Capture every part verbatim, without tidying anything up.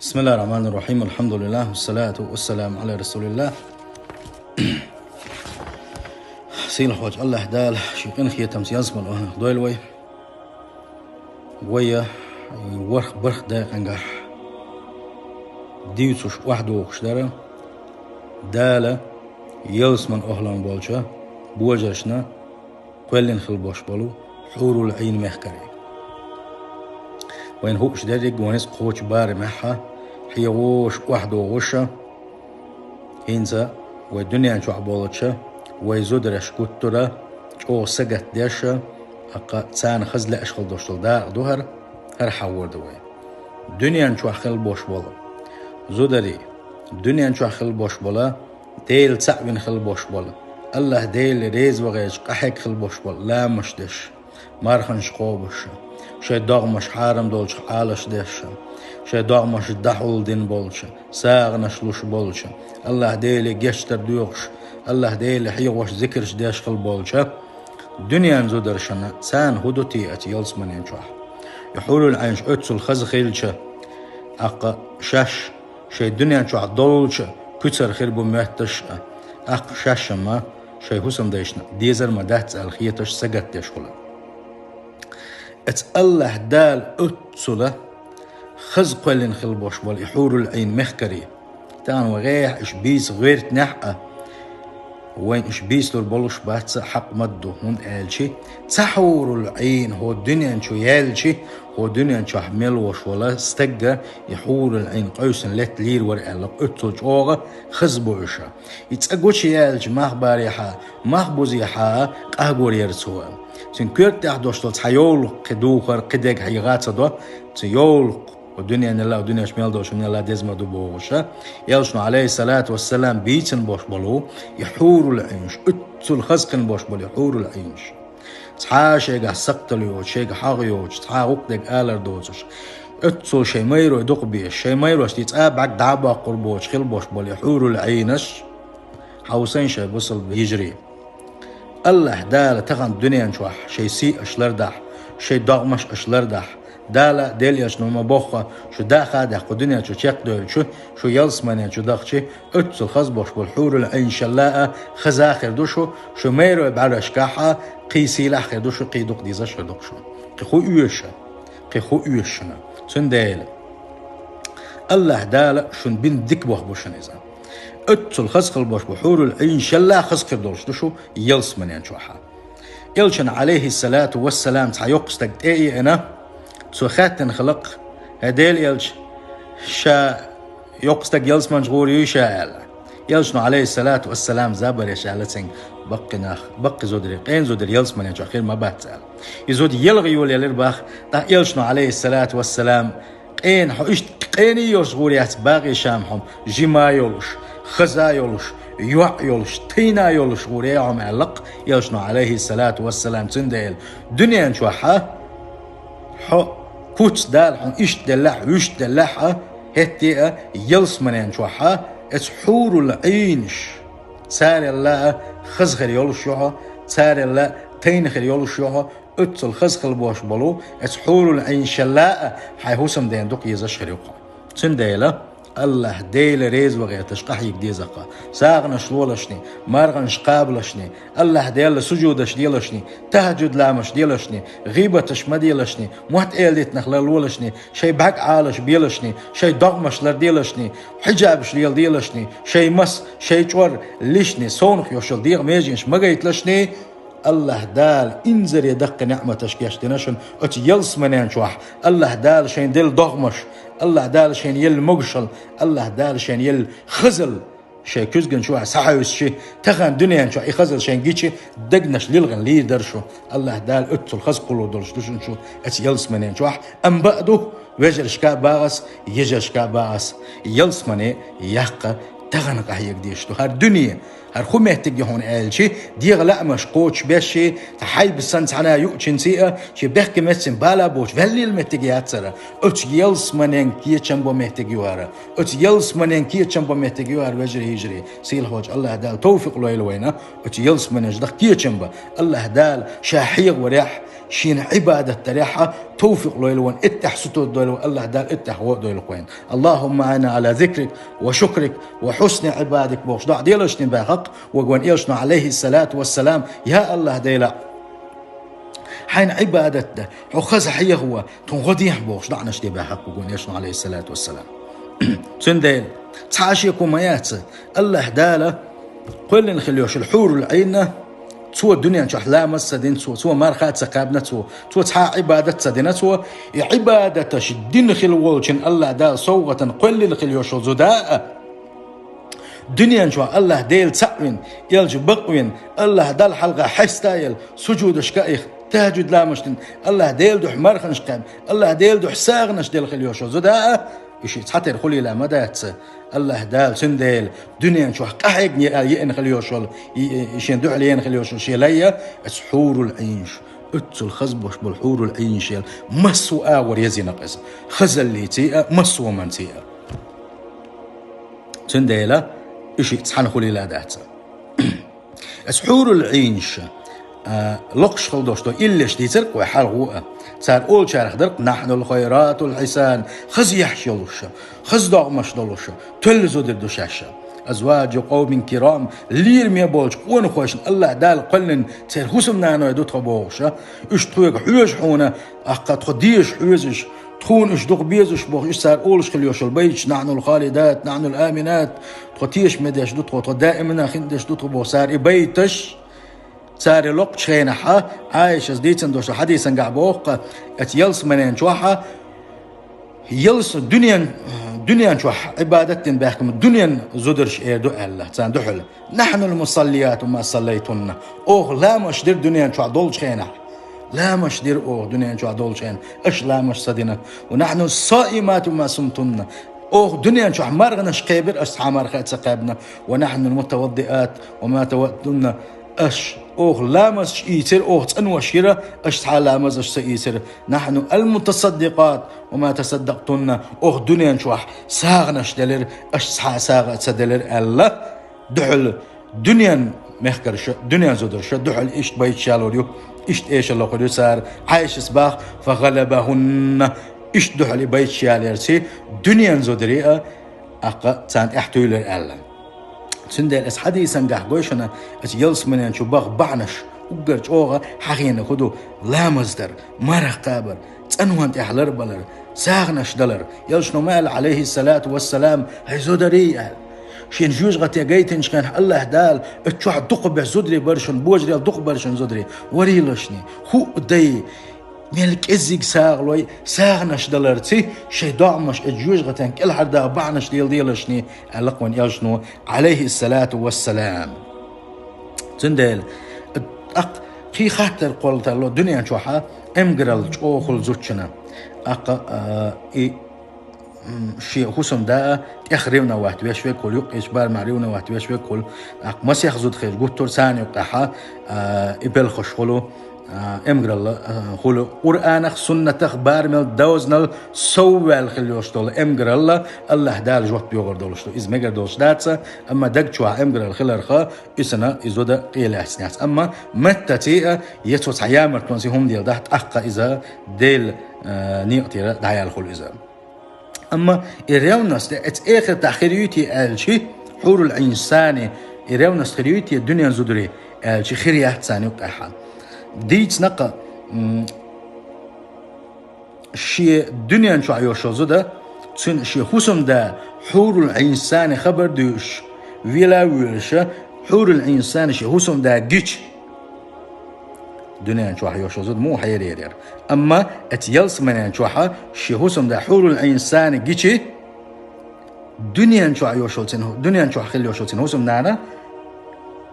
بسم الله الرحمن الرحيم. الحمد لله والصلاة والسلام على رسول الله. Сийлахьволчу АллахӀ Дала шен къинхетамца ялсаманин охӀланах дойла вай. Вай ворхӀ-бархӀ декъангахь дийцаш охьадогӀуш дара Дала ялсаманин охӀланах болчу божаршна кхоьллина хила болуш болу хьурул Ӏийн мехкарий. Вайна хууш дерриг а вайна иза кхочу барамехь хьехош, охьадогӀуш, хӀинца вай дуьнен чохь болчу вай зударшна гуттара а чӀогӀа сагатдеш, тӀаккха царна хаза лаьаш хила долуш долу дакъа ду хӀара, хӀара хьахор ду вай. Дуьнен чохь хила болуш болу зударий, дуьнен чохь хила болуш болу Дела цхьаъ вина хила болуш болу, АллахӀ Деле реза вахийташ къахьегна хила болуш болу ламазаш деш, марханаш кхобуш, шайн догӀмаш хьарам долчух Ӏалаш деш, шайн догӀмаш дӀахьулдина болчу, сагӀанаш луш болчу, АллахӀ Деле гечдар доьхуш, АллахӀ Деле хьехош зикарш деш хила болчу дуьнен зударшна, царна хӀун ду те оцу ялсаманин чохь? И хьурул Ӏийнаш оццул хаза хилча, тӀаккха шаьш шайн дуьнен чохь долчу куьцара хир бу моьттуш а, тӀаккха шаьш-м шайн хӀусамдайшна дезар ма дац аьлла хеташ сагатдеш хуьлу. Оцу АллахӀ Дала оццула хаза кхоьллина хила болуш болу и хьурул Ӏийн мехкарий. Тахана вай гӀехь уьш бийца гӀертинехь а, вайна уьш бийцалур болуш бац а, хьакъ ма-дду, хӀунда аьлча цхьа хьурул Ӏийн хӀокху дуьнен чу яьлча, хӀокху дуьнен чохь мел волуш волу стаг а и хьурул Ӏийн къевсина летта лийр вара аьлла, оццул чӀогӀа хаза бу уьш. И цӀа гучуяьлча мах барехьа, мах бузехьа къахьегор яра цо. Цуьнан коьрта тӀехь долуш долу цхьа йовлакх кхин духар, кхин дерг хьийгӀа а ца до, цу йовлакх, хӀокху дуьненал а, хӀокху дуьнен чу мел долуш хӀуманал а деза ма ду бохуш а. Элчано, Ӏалайхиссалату вассалам, бийцина болуш болу и хьурул Ӏийнаш, оццул хаза хила болуш болу и хьурул Ӏийнаш. Цхьа а шайгахь сакхтал йоцуш, шайгахь хьагӀ йоцуш, цхьа а гӀуллакх дерг алар доцуш, оццул шайн майрой дукха безаш, шайн майройш тӀе цкъа а бӀаьрг дӀа а боккхур боцуш хила болуш болу и хьурул Ӏийнаш, хьан хӀусамда шайн бусалба йижарий. АллахӀ Дала тахана дуьнен чохь шайн сий аша лардахь, шайн догӀмаш аша лардахь, Дала а, Делан Элчано ма-бохху, шу даха а даьхна кху дуьнен чу чекхдевлча, шу ялсаманин чу дахча, оццул хаза болуш болу хьурул Ӏийнашалла а хаза хир ду шу, шун майрой бӀаьргашкахь а кхин сийлахь хир ду шу, кхин дукха дезаш хир ду шу. Кхин хӀун оьшу? Кхин хӀун оьшу шуна? Цундела АллахӀ Дала шуна бина дика болх бу шуна иза. Оццул хаза хила болуш болу хьурул Ӏийнашалла а хаза хир долуш ду шу ялсаманин чохь а. Элчанна, Ӏалайхиссалату вассалам, цхьа йоккха стаг тӀе а еана, цо хаьттина хилла-кх: «ХӀай Делан Элча, ша йоккха стаг ялсамани чу гӀур юй ша?» — аьлла. Элчано, Ӏалайхиссалату вассалам, забар еш аьлла цуьнга: «Баккхий нах, баккхий зударий, къена зударий ялсаманин чохь хир ма бац», — аьлла. И зуда елха йолаелира боху, тӀаккха Элчано, Ӏалайхиссалату вассалам, къена, хьо иштта къена йолуш гӀур яц бакъий ша-м хьо, жима йолуш, хаза йолуш, йоӀ йолуш, тайна йолуш гӀур ю хьо-м аьлла-кх Элчано, Ӏалайхиссалату вассалам. Цундела дуьнен чохь а хьо куц Дала хьуна иштта деллехь а, вуьшта деллехь а, хӀетте а ялсаманин чохь а оцу хьурул Ӏийнаш, царалла а хаза хир йолуш ю хьо, царалла а тайна хир йолуш ю хьо, оццул хаза хила болуш болу оцу хьурул Ӏийнашалла а хьайн хӀусамден дукха езаш хир ю-кх хьо. Цундела АллахӀ Деле реза ван гӀерташ къахьийга деза-кх хьо. СагӀанаш лолашний, марханаш кхабалашний, АллахӀ Делла сужудаш делашний, тахӀажжуд ламазаш делашний, гӀийбаташ ма делашний, мотт эладитанах лар лолашний, шайн бӀаьрг Ӏалаш белашний, шайн догӀмаш лар делашний, хьиджабаш лела делашний, шайн мас, шайн чӀор лишний, совнах йолуш йолу дегӀан меженаш ма гайталашний, АллахӀ Дала инзаре даккхий неӀматаш гечдина шуна оцу ялсаманин чохь. АллахӀ Дала шайна делла догӀмаш, АллахӀ Дала шайна елла могушалла, АллахӀ Дала шайна елла хазалла шайн куьзган чохь схьахьуьйсуш, тахана дуьнен чохь и хазалла шайна гича, дегнаш лилхина лийр дара шу. АллахӀ Дала оццул хаза кхуллур долуш ду шуна шу оцу ялсаманин чохь. Амма бакъ ду, вежаршка а боху ас, йижаршка а боху ас, ялсамане яккха Тахана къахьега дезаш ду хӀара дуьне, хӀара хӀу меттиг я хьуна аьлча, дегӀа лаамаш кхочушбеш, цхьа хьайба санна цхьанна юучуьнца а, шен бехке меттиг бала боцуш ваьллийла меттиг яцара. Оцу ялсаманен кечам бо меттиг ю хӀара. Оцу ялсаманен кечам бо меттиг ю хӀара, вежарий, йижарий. Сийлахьчу АллахӀ Дала товфикъ лойла вайна оцу ялсаманен даха кечам бан. АллахӀ Дала ша хьехаварехь, шена Ӏибадат дарехь а товфикъ лойла вайна, иттех сутур дойла вайна, АллахӀ Дала иттех гӀо а дойла вайна. اللهم أعنا على ذكرك وشكرك وحسن عبادتك бохуш доӀа делаш дина баьхках вайга вайн элчано, Ӏалайхиссалату вассалам. Я АллахӀ Дела, хьайна Ӏибадат дан, хьо хаза хьехаво, тхуна гӀо дехьа бохуш доӀанаш дина баьхках вайга вайн элчано, Ӏалайхиссалату вассалам. Цундела цхьа а шеко ма яц, АллахӀ Дала кхоьллина хила йолуш йолу хьурул Ӏийна, цо дуьнен чохь ламаз ца дина, цо, цо марха а ца кхаьбна, цо, цо цхьа а Ӏибадат ца дина, цо и Ӏибадаташ дина хила волчун АллахӀ Дала совгӀатана кхоьллина хила йолуш йолу зуда а, дуьнен чохь АллахӀ Дела цхьаъ вина, элча бакъ вина, АллахӀ Далла хьалха хьеста а елла, сужудашка а ихна, тахьажуд ламазаш дина, АллахӀ Дела дуьхьа марханаш кхаьбна, АллахӀ Дела дуьхьа сагӀанаш делла хила йолуш йолу зуда а, и шиъ цхьатера хуьлийла ма дац. АллахӀ Дала цундела дуьнен чохь къахьегна е-, еана хила йолуш йолу, и, и, и шен дуьхьал еана хила йолуш йолу шен лай а, оцу хьурул Ӏийнаш, оццул хаза болуш болу хьурул Ӏийнаш елла, массо а агӀор езийнакъ иза, хазаллиций а, массо а манций а. Цундела и шиъ цхьаьна хуьлийла дац. Оцу хьурул Ӏийнаш, а, локхуш хила долуш долу иллеш дийцира-кх вай хьалха а. Цара олучарах дара-кх: نحن الخيرات الحسان, хаза яххьаш йолуш, хаза догӀмаш долуш, тоьлла зударий ду шаьш. أزواج قوم كرام, лераме болчу къонахойшна АллахӀ Дала кхоьллина церан хӀусамнаной ду тхо бохуш. Уьш тхоьга хьоьжу хьуна, тӀаккха тхо дезаш хьоьзуш, тхуна уьш дукха безаш бохуш, уьш цара олуш хила йолуш йолу байташ: نحن الخالدات, نحن الآمنات, тхо тешаме деш ду тхо, тхо даимана хин деш ду тхо бохуш цара и байташ. Цара и локхучу хенахь, Ӏайшас дийцина долуш долу хьадисангахь боху-кх, оцу ялсаманен чохь, ялс-, дуьнен, дуьнен чохь Ӏибадат дина баьхкина дуьнен зударш эр ду аьлла, царна дуьхьал: نحن المصليات وما صليتن. Оха ламазаш дира дуьнен чохь долчу хенахь. Ламазаш дира оха дуьнен чохь долчу хенахь, аша ламазаш ца дина. ونحن الصائمات وما صمتن. Оха дуьнен чохь марханаш кхебира, аша цхьа марха а ца кхаьбна. ونحن المتوضئات وما توضأتن. Аша, оха ламазаш ийцира, оха цӀанвеш йира, аша цхьа ламазаш ца ийцира. نحن المتصدقات وما تصدقتن. Оха дуьнен чохь сагӀанаш делира, аша цхьа сагӀа а ца делира аьлла, дуьхьал дуьнен мехкарша, дуьнен зударша дуьхьал иштта байташ ялор ю, иштта эшар лохур ю цара. Ӏайшас боху: فغلبهن. Иштта дуьхьал и байташ яларца дуьнен зударий а, тӀаккха царна тӀаьхьа туьйлира аьлла. Цундела оцу хьадисангахь гой шуна оцу ялсаманен чу баха бахьанаш уггар чӀогӀа хьахийна хӀун ду: ламаз дар, марха кхабар, цӀанонна тӀехь ларбалар, сагӀанаш далар. Элчано ма аьлла, Ӏалайхиссалату вассалам: «ХӀай зударий», – аьлла. Шена жоьжахате гайтинчу хенахь АллахӀ Дала оцу чохь дукхахберш зударий бара шуна, божарел дукхахбара шуна зударий, варийлашний, хӀуъа дай, мел кӀеззиг сагӀа лой, сагӀанаш даларца шайн догӀмаш оцу жоьжахатен кӀелхьардаха бахьанаш леладелашний, аьлла-кх вайн Элчано, Ӏалайхиссалату вассалам. Цундела, тӀаккха кхин хаттар кхолла тарло дуьнен чохьа эмгаралла чӀогӀа хуьлу зудчунна. ТӀаккха, а, и, м, шен хӀусамда а тӀех ревновать веш верг хуьлу, юккъерчу барамехь ревновать веш верг хуьлу. ТӀаккха масех зуда хилча гуттар а царна юккъехьа, а, и белхаш хуьлу, а, эмгаралла, а, хуьлу. Къуръанах, суннатах, барамел, дозанал совваьлла хила йолуш долу эмгаралла АллахӀ Дала жоп йогӀур долуш ду. Иза мегар долуш дац, амма даг чохь эмгаралла хиларха, иза, и зуда къелаьцнехь. Амма меттаций а, я цо цхьа ямартонций хӀума делла дахь, тӀаккха иза Делан, а, некъатера дӀаяьлла хуьлу иза. Амма и ревность, оцу эхартахь хир юй те аьлча, хьурул Ӏийнаш санна, и ревность хир юй те дуьнен зударий аьлча, хир яц царна юккъехьа. Дийцина-кх, м, шен дуьнен чохь йолуш йолу зуда, цуьнан шен хӀусамда хьурул Ӏийнаш санна хабар дуьйцуш, вела а воьлуша, хьурул Ӏийнаш санна шен хӀусамда гича, дуьнен чохь йолуш йолу зуда муха хьерийр яра. Амма оцу ялсаманен чохьа шен хӀусамда хьурул Ӏийнаш санна гича, дуьнен чохь йолуш йолу цуьнан, дуьнен чохь хила йолуш йолу цуьнан хӀусамнана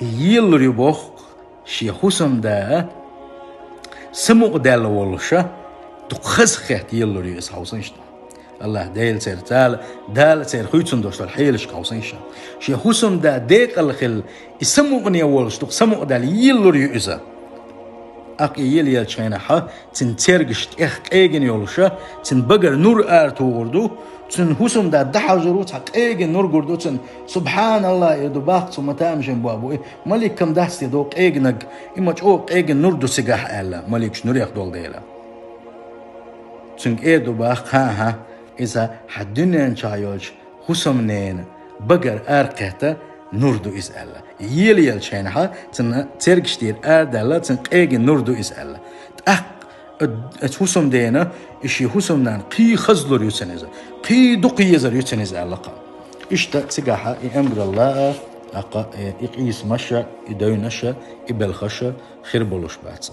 елалур ю боху-кх, шен хӀусамда самукъадаьлла волуша, дукха хазахетта елалур ю иза, хьовсийша. Аллахь Дела церца, Дала церан хуьйцун долуш долу хьелаш кховсийша. Шен хӀусамда декъала хилла, и самукъане волуш дукха самукъадаьлла йийлалур ю иза. ТӀаккха и йийлаелчу хенахь, цуьнан цергаш тӀех къегина йолуша, цуьнан багара нур ара тухур ду, цуьнан хӀусамда дӀахьажур ву, цхьа къегина нур гур ду цуьнан. Субхьаналлахь, эр ду баккха цу матамашин бо бу и, малик-м дац те догӀу къегинарг, и ма чӀогӀа къегина нур ду цигахь аьлла, маликаш нурех долу дела. Цуьнга эр ду баккха, хӀан-хӀа, иза хьан дуьнен чохь йолчу хӀусамненан багара аракхетта нур ду иза аьлла. Йийлаелчу хенахь, цуьнан цергаш тӀера арадаьлла, цуьнан къегина нур ду иза аьлла. ТӀаккха оцу хӀусамдена, и шен хӀусамнана кхин хазлур ю цуьнан иза, кхин дукха езар ю цуьнан иза аьлла кхаъ. Иштта цигахь и амралла а, тӀаккха и къийсамаша, и девнаша, и белхаша хир болуш бац.